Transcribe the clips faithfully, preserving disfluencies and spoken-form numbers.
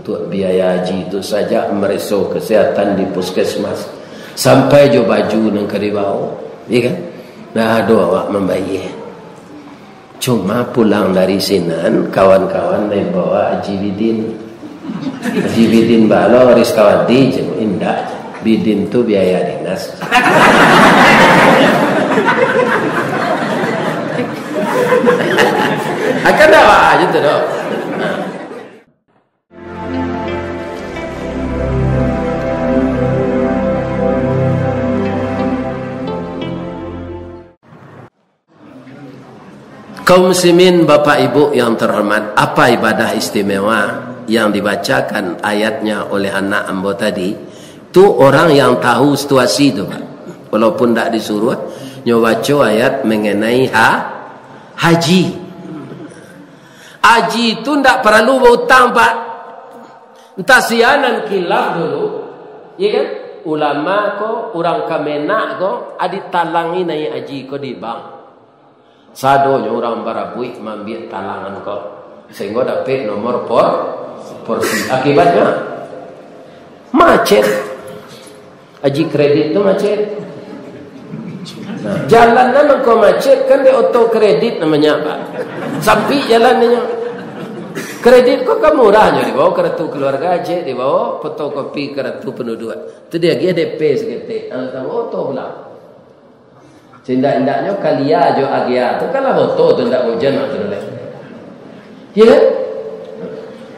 Untuak biaya haji tu sajak mareso kesehatan di puskesmas, sampai jo baju nan ka dibawo, iya kan? Ndak ado awak mambayia. Cuma pulang dari sinan, kawan-kawan nan bawa Haji Bidin. Haji Bidin balo Ristawati, jar, indak, jar. Bidin tu biaya dinas. Akan dak awak aja tu doh. Kaum muslimin, bapak ibu yang terhormat, apa ibadah istimewa yang dibacakan ayatnya oleh anak ambo tadi? Tu orang yang tahu situasi tu, Pak. Walaupun ndak disuruh, nyo baco ayat mengenai ha-, haji. Haji tu ndak paralu bautang, Pak. Entah sia nan kilaf dulu, iya kan? Ulama ko, urang Kemenag ko, ado talangi naiak haji ko di bank. Sadonyo urang barabuik maambiak talangan ko, sahinggo dapek nomor por-, porsi. Akibatnyo, macet. Haji kredit tu macet. Nah, jalan nan mangko macet kan dek oto kredit namonyo, Pak. Sampik jalan ninyo. Kredit ko kan murah nyo, dibawo kartu keluarga, cek, dibawo fotokopi kartu penduduk. Tu diagiah D P saketek. Ah, tahu oto pulang. Saindak-indaknyo kalia jo agia tu kan lah boto tu, ndak ujan lah tu lai. Iya kan?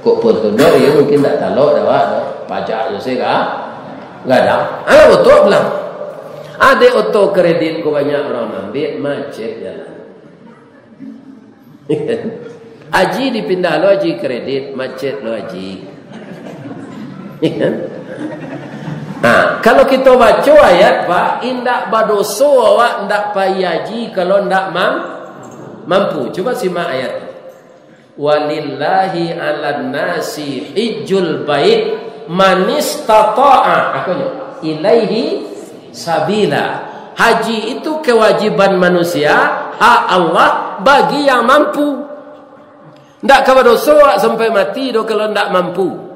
Kok Fortuner, iyo mungkin ndak talok dek awak tu. Pajaknyo se ka gadang. Alah boto pulang. Ado oto kredit ko banyak urang maambiak, macet jalan. Haji dipindah lo haji kredit, macet lo haji. Nah, kalau kito baco ayat, Pak, indak badoso awak ndak pai haji kalau ndak mam-, mampu. Cubo simak ayat. "Walillahi 'alan nasi hijjul bait manistata'a," akonyo, "ilaihi sabila." Haji itu kewajiban manusia, hak Allah bagi yang mampu. Ndak ka badoso awak sampai mati doh kalau ndak mampu.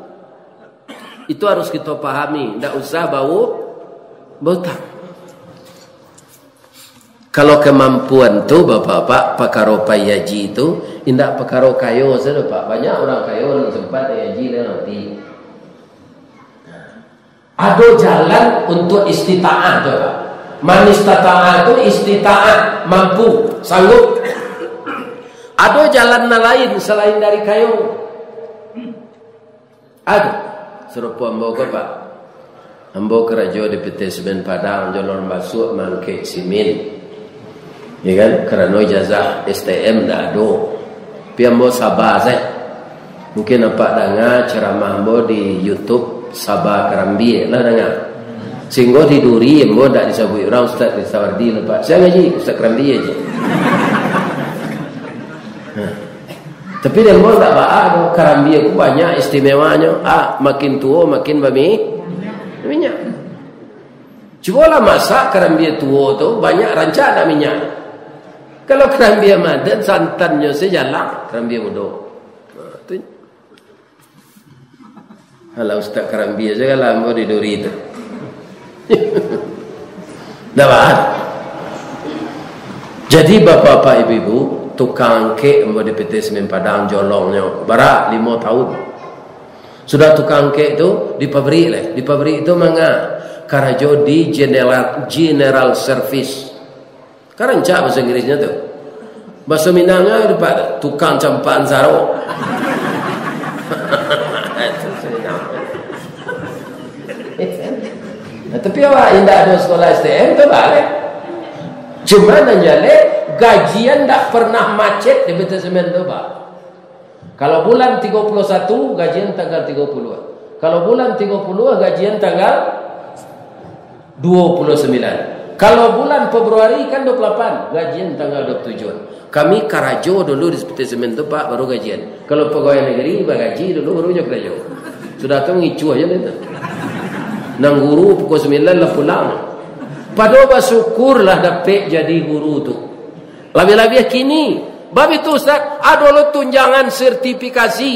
Itu harus kito pahami, ndak usah bau-, bautang. Kalau kamampuan tu, Bapak-bapak, pakaro pai haji tu, indak pakaro kayo sajo, Pak. Banyak urang kayo nan sempat pai haji, lah mati. Ado jalan untuak istita'ah tu, Pak. Manistata'a tu istita'ah, mampu, sanggup. Ado jalan nan lain salain dari kayo. Ado. Sarupo ambo ko, Pak. Ambo karajo di P T Semen Padang, jo urang basuak maangkek simin. Ya kan? Karano ijazah S T M ndak ado. Tapi ambo saba sajo. Mungkin Apak danga ceramah ambo di YouTube, saba karambia lah danga. Sahinggo di Duri ambo ndak disabuik urang Ustaz Ristawardi lah, Pak. Sia ngaji, Ustaz Karambia se. Nah. Tapi di ambo ndak baa doh, karambia ko banyak istimewanyo. Ah, makin tuo, makin bami-, baminyak. Cubolah masak karambia tuo tu, banyak rancak ndak minyak. Kalau karambia madan, santannyo se jalak, karambia mudo. Nah, tu. Alah, Ustaz Karambia sajo lah ambo di Duri tu. Dah, bah? Jadi, bapak-bapak, ibu-ibu, tukang angkek ambo di P T Semen Padang, jolongnyo bara limo tahun. Sudah tukang angkek tu di pabrik lah. Di pabrik tu manga? Karajo di general, general service. Kan rancak bahaso Inggrisnyo tu. Bahaso Minangnyo tu, Pak, tukang campakan sarok. Nah, tapi awak indak ado sekolah S T M tu, Pak, eh? Cuma nan jaleh, gajian ndak pernah macet di P T Semen tu, Pak. Kalau bulan tigo puluah satu, gajian tanggal tigo puluah. Kalau bulan tigo puluah, gajian tanggal duo puluah sambilan. Kalau bulan Februari kan duo puluah lapan, gajian tanggal duo puluah tujuah. Kami karajo dulu di P T Semen tu, Pak, baru gajian. Kalau pagawai nagari, bagaji dulu, baru nyo karajo. Sudah tu mangicuah se lah tu. Nan guru pukul sambilan lah pulang. Pado basyukurlah dapek jadi guru tu. Labiah-labiah kini, bab itu, Ustaz, ado lo tunjangan sertifikasi.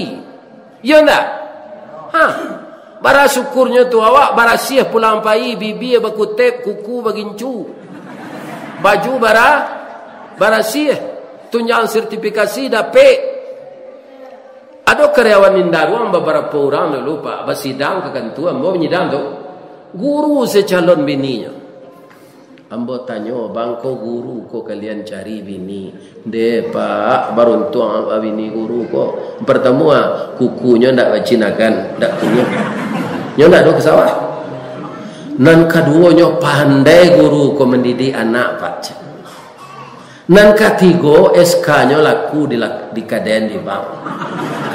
Iyo ndak? Bara syukurnyo tu awak barasiah pulang pai, bibia bakutep, kuku bagincu, baju bara-, barasiah, tunjangan sertifikasi dapek. Ado karyawan Indaruang babarapo urang dulu, Pak, basidang ka kantua, ambo manyidang tu. Guru se calon bininyo. Ambo tanyo, "Bang, ko guru ko kalian cari bini?" "Ndeh, Pak, baruntuang babini guru ko. Partamo, ah, kukunyo ndak bacinakan, ndak kunyuah. Nyo ndak ado ka sawah. Nan kaduonyo, pandai guru ko mandidik anak, Pak." Nan katigo, S K-nyo laku di lak-, di gadaian di bank.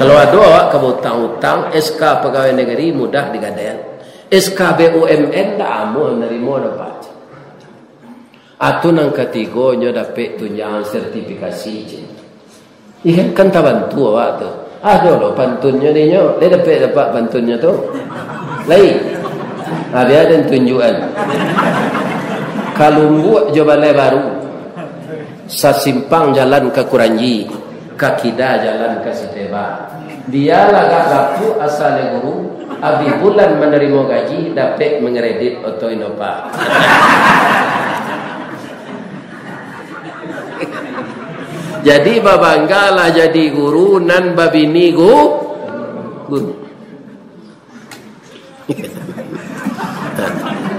Kalau ado awak ka bautang-utang, S K pagawai nagari mudah di gadaian. S K B U M N ndak amuah narimo doh, Pak. Atau nan katigo, nyo dapek tunjangan sertifikasi, ceh. Iya kan, kan tabantu awak tu. Ado lo pantunnyo dinyo, lai dapek dapat pantunnyo tu. Lai. Ha, bia den tunjuakan. Ka Lumbuk jo Balai Baru. Sasimpang jalan ka Kuranji, ka kida jalan ka Siteba. Bia lah gak gapuak asa le guru, abih bulan manarimo gaji, dapek mangkredit oto Innova. Jadi, babanggalah jadi guru nan babini gu-, guru.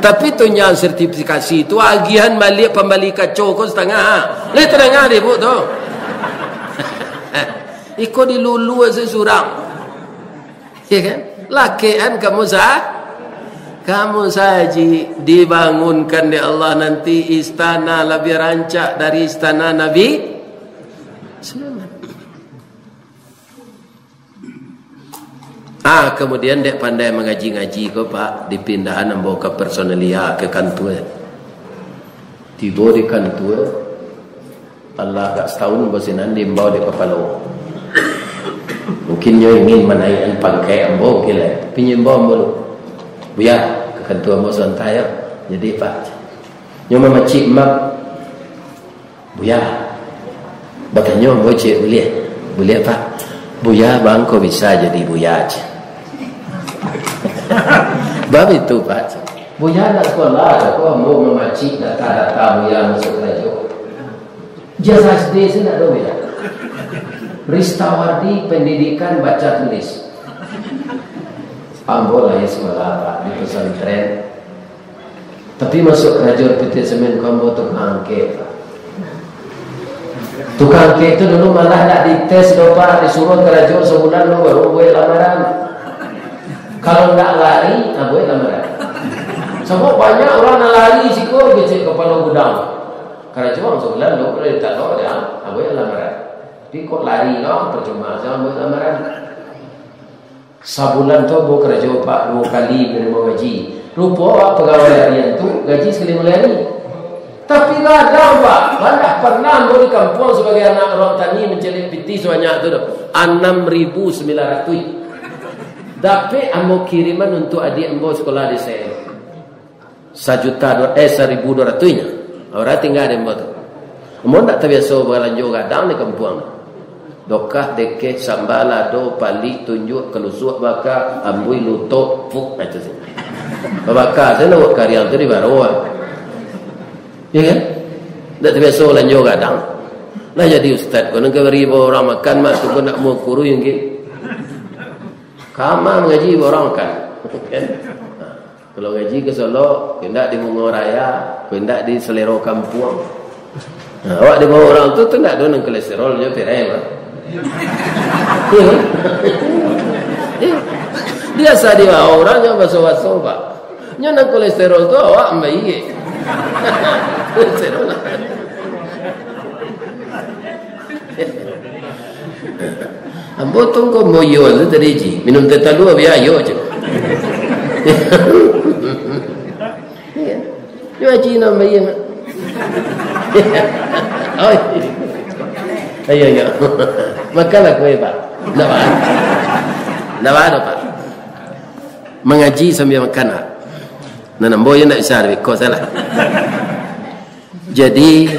Tapi tunjangan sertifikasi tu, agiahan baliak pambali kaco ko satangah. Lai tadanga dek ibuk tu. Iko dilulu se surang. Ya kan? Lakekan kamu sa-, kamu saji dibangunkan dek Allah nanti istana labiah rancak dari istana Nabi Sulaiman. Ah, kamudian dek pandai mangaji-ngaji ko, Pak, dipindahan ambo ka personalia, ka kantua. Tibo di kantua, alah agak satahun ambo sinan diimbau dek kapalo. Mungkin nyo ingin manaiakan pangkek ambo, mungkin lai. Tapi nyo imbau ambo lu, "Buya, ka kantua ambo sabanta yo." "Jadi, Pak." Nyo mamacik map. "Buya," batanyo ambo ciek buliah. "Buliah, Pak." "Buya, Bang, ko bisa jadi buya," ceh. "Bab itu, Pak." "Buya ndak sakolah doh ko, ambo mamacik data-data buya masuak karajo. Ijazah S D se ndak ado, Buya. Ristawardi pendidikan baca tulis." Ambo lahia sakolah, Pak, di pesantren. Tapi masuak karajo P T Semen ko ambo tukang angkek, Pak. Tukang angkek tu dulu malah ndak dites doh, Pak, disuruah karajo sabulan lo baru buek lamaran. Kalau ndak lari, ah, buek lamaran. Sabab banyak urang nan lari siko, kecek kapalo gudang. Karajo sabulan lo, kalau ditalok, ah, buek lamaran. Tapi kok lari lo, percuma sajo buek lamaran. Sabulan tu ambo karajo, Pak, duo kali manarimo gaji. Rupo awak pagawai harian tu, gaji sakali bulan hari. Tapi gadang, Pak, ndak pernah ambo di kampuang sabagai anak urang tani mancaliak pitih sabanyak tu doh. Anam ribu sambilan ratuih. Dapek ambo kiriman untuak adiak ambo sakolah di S M. Sajuta du-, eh, saribu duo ratuihnyo. Urang tingga di ambo tu. Ambo ndak tabiaso balanjo gadang di kampuang. Dokah, dekeh, samba, lado, palik, tunjuak, kalusuak, baka, ambuih, lutok, puk, itu sajo. Babaka sajo lah buek kariang tu di baro. Ya kan? Ndak tabiaso balanjo gadang. Lah jadi ustaz, ko nan ka bari urang makan, mak tu ko ndak mau kurui, nggih. Kama mangaji urang makan. Kan? Kalau ngaji ka Solok, kok indak di Bungo Raya, kok indak di Selero Kampuang. Nah, awak di bawah urang tu, tu indak ado nan kolesterol nyo pireng, Pak. Iya, kan? Iya. Biasa di bawah urang nyo baso-baso, Pak. Nyo nan kolesterol tu awak ambai. Kolesterol. Ambo tu ko moyo tu tadi, Ji. Minum teh talua, biar ayo je. Iya. Yo, Haji, nak bayar, Mak. Oi. Ayo, ayo. Makanlah kuih, Pak. Ndak, Pak. Ndak, Pak, Pak. Mangaji sambil makan, Pak. Nah, ambo yo ndak bisa, duit ko salah. Jadi,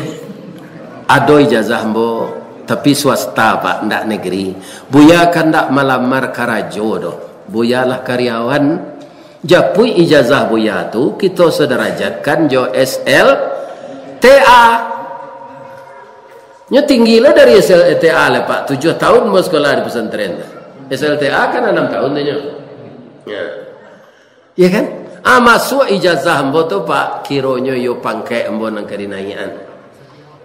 ado ijazah ambo, tapi swasta, Pak, ndak negeri. Buya kan ndak malamar karajo doh. Buya lah karyawan, japuik ijazah Buya tu, kito sadarajatkan jo S L T A. Nyo tinggi lo dari S L T A lah, Pak. Tujuah tahun ambo sekolah di pesantren. S L T A kan anam tahun tu nyo. Ya. Ya kan? Ah, masuak ijazah ambo tu, Pak, kironyo iyo pangkek ambo nan ka dinaiakan.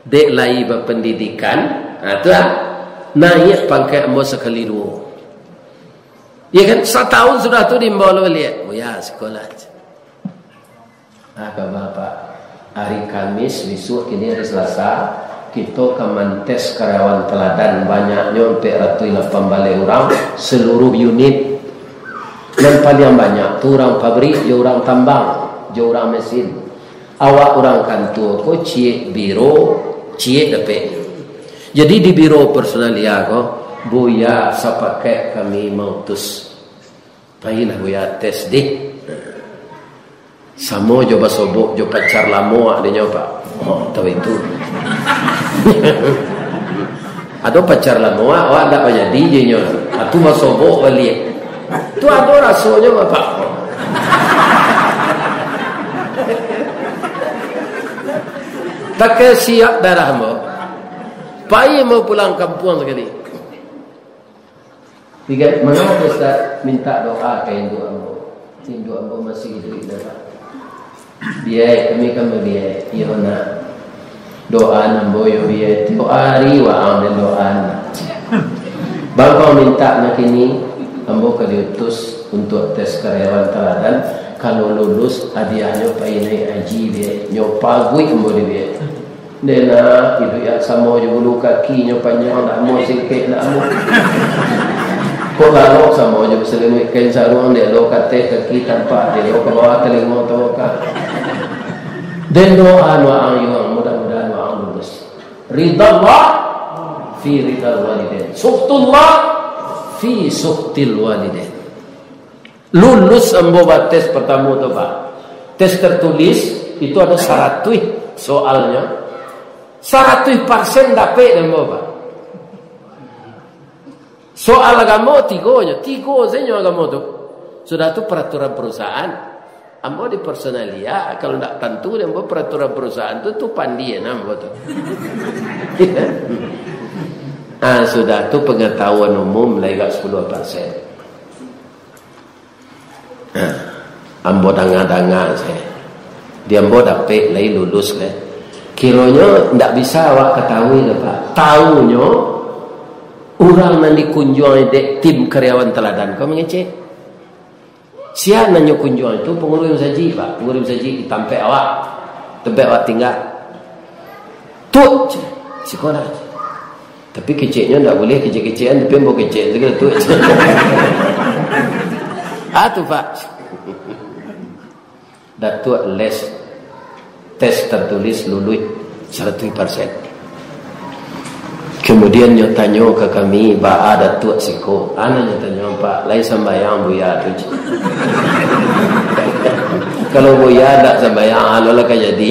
Dek lai bapandidikan, ah, tu lah. Naiak pangkek ambo sakali duo. Ya kan? Satahun sudah tu diimbau lo baliak. Oh ya, sekolah. Ah, kaba, Pak. Hari Kamis, bisuak kini hari Selasa, kito ka mantes karyawan teladan, banyaknyo ampek ratuih lapan baleh urang, seluruh unit. Nan paliang banyak tu urang pabrik, jo urang tambang, jo urang mesin. Awak urang kantua ko ciek biro, ciek dapeknyo. Jadi di biro personalia ko, Buya sapakek kami mautus. Pailah Buya tes dih. Samo jo basobok jo pacar lamo, ado nyo, Pak. Oh, tahu itu. Ado pacar lamo, awak ndak manjadi je nyo. Atu basobok baliak. Tu ado rasonyo, Bapak. Takeh siap darah ambo. Pai ambo pulang kampuang sakali. Tiga, mangapa Ustaz minta doa ka induak ambo? Induak ambo masih iduik, Pak. Biai, kami kan babiai. Iyo, nak. Doa ambo yo biai. Tiok ari waang den doa, nak. Bang, kau minta nak kini, ambo ka diutus untuak tes karyawan teladan. Kalau lulus, hadiahnyo pai naiak haji biai. Nyo paguik ambo di biai. Dek nak, iduik samo jo bulu kaki, nyo panjang ndak amuah, singkek ndak amuah. Kok lalok samo jo basalimuik kain saruang, dek lo ka ateh kaki tampak, dek lo ka bawah talingo tawakal. Den doa waang yuang, mudah-mudahan waang lulus. Ridallah fi ridal walidain. Sukhtullah fi sukhtil walidain. Lulus ambo ba tes partamo tu, Pak. Tes tertulis itu ado saratuih soalnyo. Saratuih persen dapek dek ambo, Pak. Soal agamo tigo nyo, tigo sajo agamo tu. Sudah tu peraturan perusahaan. Ambo di personalia, kalau ndak tantu dek ambo peraturan perusahaan tu, tu pandia nah ambo tu. Ah, sudah tu pengetahuan umum lai agak sepuluh persen. Nah, ambo danga-danga sajo. Di ambo dapek lai lulus lai. Kironyo ndak bisa awak katahui doh, Pak. Tahunyo, urang nan dikunjuang dek tim karyawan teladan ko mangecek. Sia nan nyo kunjuang itu pangurus masajik, Pak. Pangurus masajik di tampek awak. Tampek awak tingga. Tuak, siko nak. Tapi keceknyo ndak buliah kecek-kecekan, tapi ambo kecek sajo tu. Ah, tu, Pak. Datuak les tes tertulis luluih saratuih persen. Kemudian nyo tanyo ka kami, baa Datuak siko? Anu nyo tanyo, Pak, lai sambayang Buya tu? Kalau Buya ndak sambayang, alo lah ka jadi.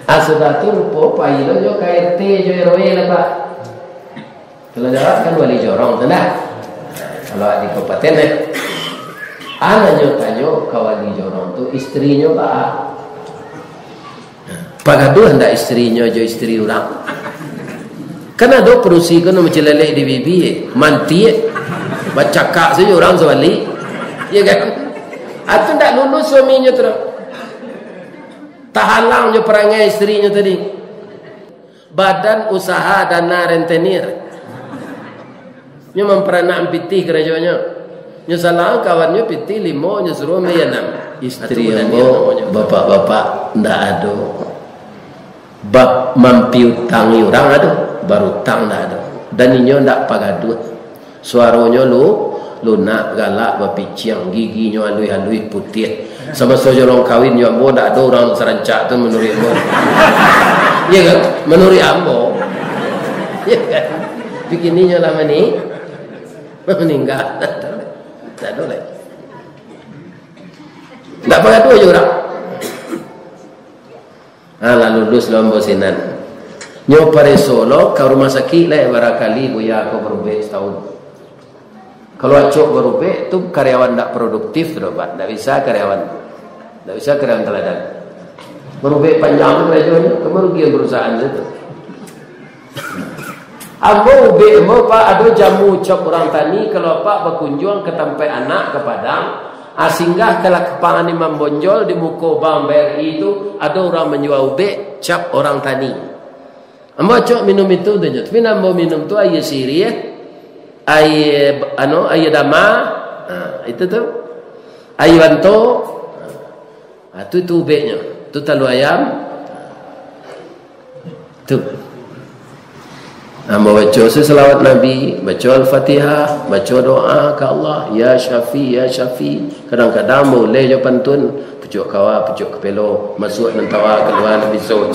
Ah, sudah tu rupo pai lo jo ka R T jo R W lah, Pak. Kalau jawab kan wali jorong tu nah. Kalau di kabupaten eh. Anaknyo tanyo ka wali jorong tu, istrinyo baa? Pagaduah ndak istrinyo jo istri urang? Kan ado padusi ko nan macilelek di bibi, eh, mantiak, bacakak sajo urang sabalik. Ya kan? Atau ndak lulus suaminyo tu doh. Tahalang jo parangai istrinyo tadi. Badan Usaha Dana Rentenir. Nyo mamparanak pitih karajonyo. Nyo salang kawannyo pitih limo, nyo suruah ambiak anam. Istri ambo, bapak-bapak, ndak ado. Bab mampiutangi urang ado, barutang ndak ado. Dan inyo ndak pagaduah. Suaronyo lu-, lunak, galak, bapiciang, giginyo aluih-aluih, putiah. Samaso jorong kawin jo ambo, ndak ado urang sarancak tu manuruik ambo. Iya kan? Manuruik ambo. Iya kan? Bikininyo lah mani-, maningga. Ndak ado lai. Ndak pagaduah jo urang. Ha, lah lulus lo ambo sinan. Nyo pareso lo ka rumah sakik lai, barakali buya ko barubek satahun. Kalau acok barubek tu karyawan ndak produktif tu, Pak. Ndak bisa karyawan tu. Ndak bisa karyawan taladan. Barubek panjang tu karajonyo, kamarugian perusahaan tu. Ambo ubek ambo, Pak, ado jamu cap urang tani, kalau Apak bakunjuang ka tampek anak ka Padang, ah, singgah ka Lapang Imam Bonjol di muko Bank B R I tu, ado urang manjua ubek cap urang tani. Ambo acok minum itu tu nyo. Tapi nan ambo minum tu aia siriah, aia, anu, aia dama, ha, itu tu. Aia banto. Ha, tu, tu ubeknyo. Tu talua ayam. Tu. Ambo baco se salawat Nabi, baco Al-Fatihah, baco doa ka Allah, "Ya Syafi, ya Syafi." Kadang-kadang ambo uleh jo pantun, pucuak kawa, pucuak kapelo, masuak nan tawa, kalua nan biso.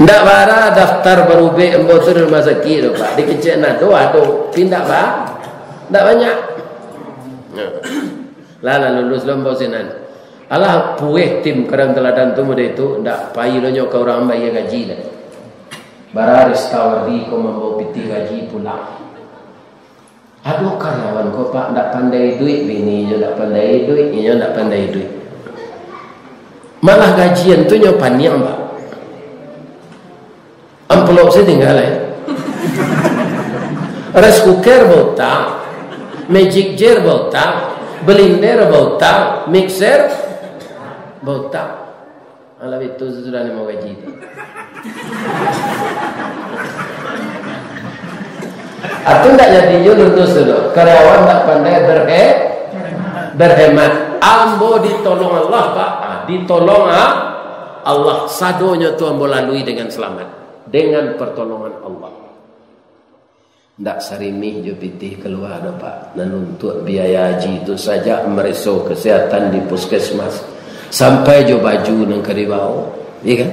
Ndak bara daftar barubek ambo tu di rumah sakik tu, Pak. Dikecek nado, ado. Tapi ndak ba-, ndak banyak. Lah, lah lulus lo ambo sinan. Alah, pueh tim Kadang Taladan tu mode tu, ndak pai lo nyo ka urang bayia gaji lah. Bara Ristawardi ko mambao pitih gaji pulang. Ado karyawan ko, Pak, ndak pandai iduik, bininyo ndak pandai iduik, inyo ndak pandai iduik. Malah gajian tu nyo paniang, Pak. Amplop se tingga, eh. Rice cooker bautang, magic jar bautang, blender bautang, mixer bautang. Alah, itu sudah nimo gaji tu. Atau ndak jadi jo lulus tu doh. Karyawan ndak pandai berhe-, berhemat. Ambo ditolong Allah, Pak. Ah, ditolong, ah, Allah. Sadonyo tu ambo lalui dengan selamat. Dengan pertolongan Allah. Ndak sarimih jo pitih kalua doh, Pak. Nan untuak biaya haji tu sajak mareso kesehatan di puskesmas, sampai jo baju nan ka dibao, iya kan?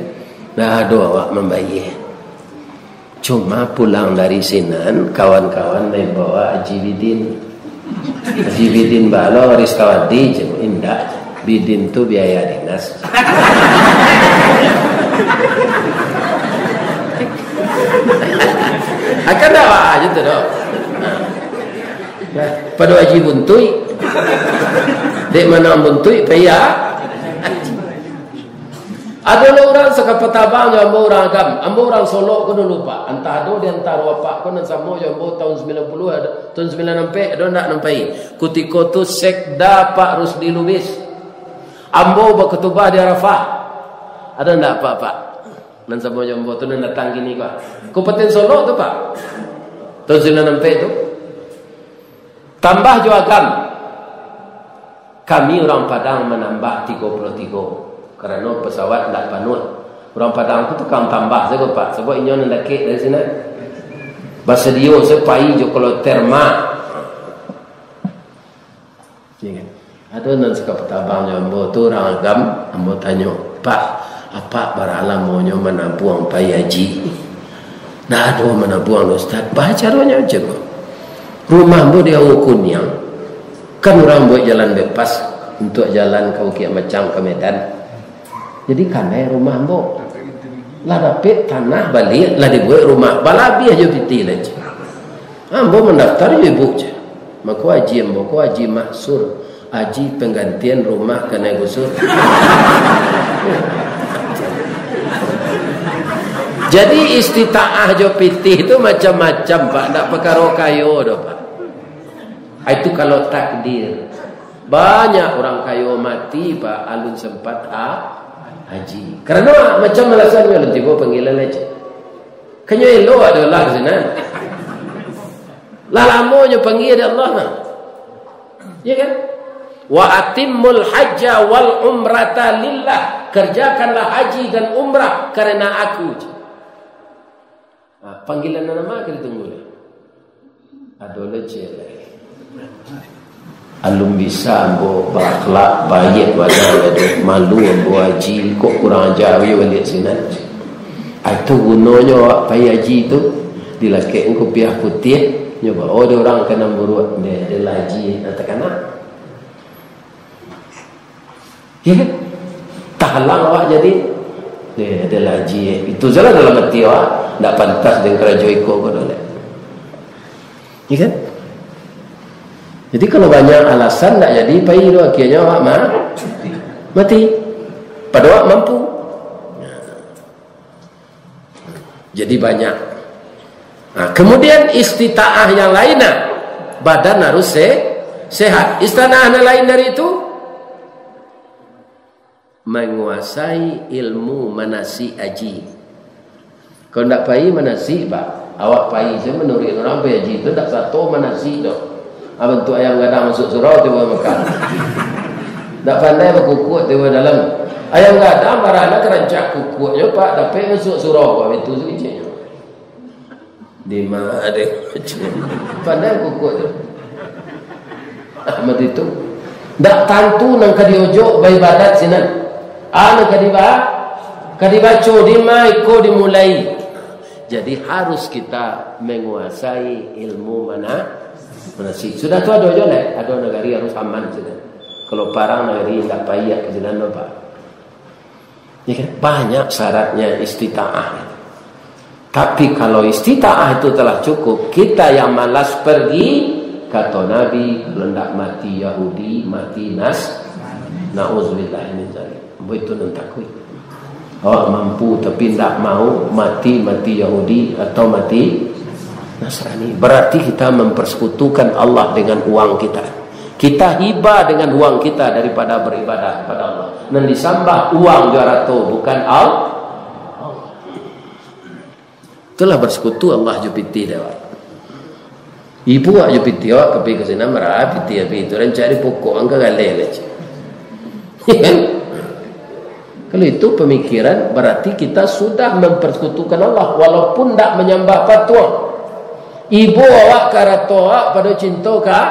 Ndak ado awak mambayia. Cuma pulang dari sinan, kawan-kawan mambao Haji Bidin. Haji Bidin baa lo, Ristawardi, jar. Indak, jar. Bidin tu biaya dinas. Akan ndak baa jo tu doh. Nah, pado Haji Buntuik. Dek mano Buntuik, paiya. Ado lo urang sakapatah abang jo ambo urang Agam. Ambo urang Solok ko dulu, Pak. Antah ado di antaro apak ko nan samo jo ambo tahun sambilan puluah, ado, tahun sambilan ampek, ado ndak nan pai? Kutiko tu sekda Pak Rusdi Lubis. Ambo bakutubah di Arafah. Ado ndak apak-apak nan samo jo ambo tu nan datang kini ko? Kabupaten Solok tu, Pak. Tahun sambilan ampek tu. Tambah jo Agam. Kami urang Padang manambah tigo puluah tigo, karano pesawat ndak panuah. Urang Padang tu tukang tambah sajo, Pak, sabab inyo nan dakek dari sinan. Basadio se pai jo kloter mah. Iyo kan? Ado nan sakapatah abang jo ambo tu urang Agam, ambo tanyo, "Pak, apak bara lamonyo manabuang pai haji?" "Ndak ado manabuang doh, Ustaz." "Baa caronyo?" cako. "Rumah ambo di Aua Kuniang, kan urang buek jalan bypass untuak jalan ka Bukik Macang ka Medan. Jadi kanai rumah ambo. Lah dapek tanah baliak, lah dibuek rumah. Balabiah jo pitih lai." Ambo mandaftar jo ibu, cako. Mako haji ambo ko Haji Mahsur, haji panggantian rumah kanai gusur. Jadi istitaah jo pitih tu macam-macam, Pak. Ndak pakaro kayo doh, Pak. Itu kalau takdir. Banyak urang kayo mati, Pak, alun sempat ha-, haji. Karano macam alasannyo, alun tibo panggilan haji. Kanyo elok adolah sinan. Lah lamonyo panggia dek Allah, nah. Ya kan? "Wa atimmul hajja wal umrata lillah." Kerjakanlah haji dan umrah karena Aku. Nah, panggilan nan ma ka ditunggu lai? Ado lo ciek lai. Alun bisa ambo baakhlak baiak bana lai, malu ambo haji, kok kurang aja awak baliak sinan. Ah, itu gunonyo awak pai haji tu, Dilakek kupiah putiah, nyo bao dek urang ka nan buruak, deh, deh lah haji, nan takana. Ya kan? Tahalang awak jadi, deh, deh lah haji, eh. Itu salah dalam hati awak, ndak pantas dengan karajo iko ko doleh. Ya kan? Jadi kalau banyak alasan ndak jadi pai tu, akhirnyo awak ma-, mati. Padahal awak mampu. Jadi banyak. Nah, kemudian istitaah yang lain, nah, badan harus se-, sehat. Istitaah yang lain dari itu, menguasai ilmu manasik haji. Kalau ndak pai manasik, Pak, awak pai se manuruik urang pai haji tu ndak sato manasik doh. Ah, bantuak ayam gadang masuak surau tibo Mekah. Ndak pandai bakukuak tibo dalam. Ayam gadang barana karancak kukuaknyo, Pak, dapek masuak surau, Pak, itu sakeceknyo. Di ma ado? Pandai kukuak tu. Ah, mati tu. Ndak tantu nan ka diojok baibadat sinan. Ah, nan ka diba-, ka dibaco, di ma iko dimulai. Jadi, harus kita menguasai ilmu mana, manasik. Sudah tu ado jo lai, ado nagari harus aman sudah. Kalau parang nagari indak payah ka sinan, Pak. Ya kan? Banyak syaratnya istitaah. Tapi kalau istitaah itu telah cukup, kita yang malas pergi, kato Nabi, kalau ndak mati Yahudi, mati Nas-, na'udzubillah min dzalik. Ambo itu nan takuik. Awak mampu tapi ndak mau mati, mati Yahudi atau mati Nasrani. Berarti kita mempersekutukan Allah dengan uang kita. Kita hibah dengan uang kita daripada beribadah kepada Allah. Nan disambah uang jo arato, bukan Al-, Allah. Itulah bersekutu Allah jo pitih dek awak. Ibu awak jo pitih awak, ka pai ka sinan marah, pitih api itu rancak dipokok, angka galeh lah, cik. Kan? Kalau itu pemikiran, berarti kita sudah mempersekutukan Allah, walaupun ndak menyembah patung. Ibo awak ka arato awak pado cinto ka,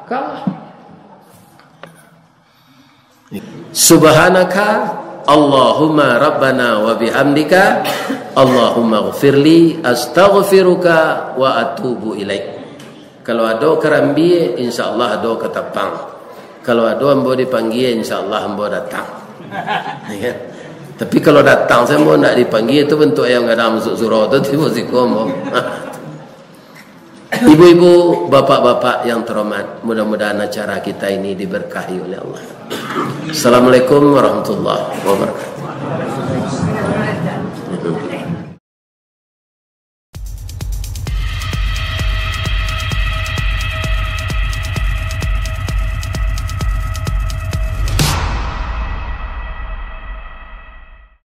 ka Allah. Subhanaka Allahumma Rabbana wa bihamdika, Allahumma ghfirli, astaghfiruka wa atubu ilaik. Kalau ado karambia, insya Allah ado katapang. Kalau ado ambo dipanggia, insya Allah ambo datang. Ya. Tapi kalau datang sajo ambo ndak dipanggia, tu bantuak ayam gadang masuak surau tu, tibo siko ambo. Ibu-ibu, bapak-bapak yang terhormat, mudah-mudahan acara kita ini diberkahi oleh Allah. Assalamualaikum warahmatullahi wabarakatuh.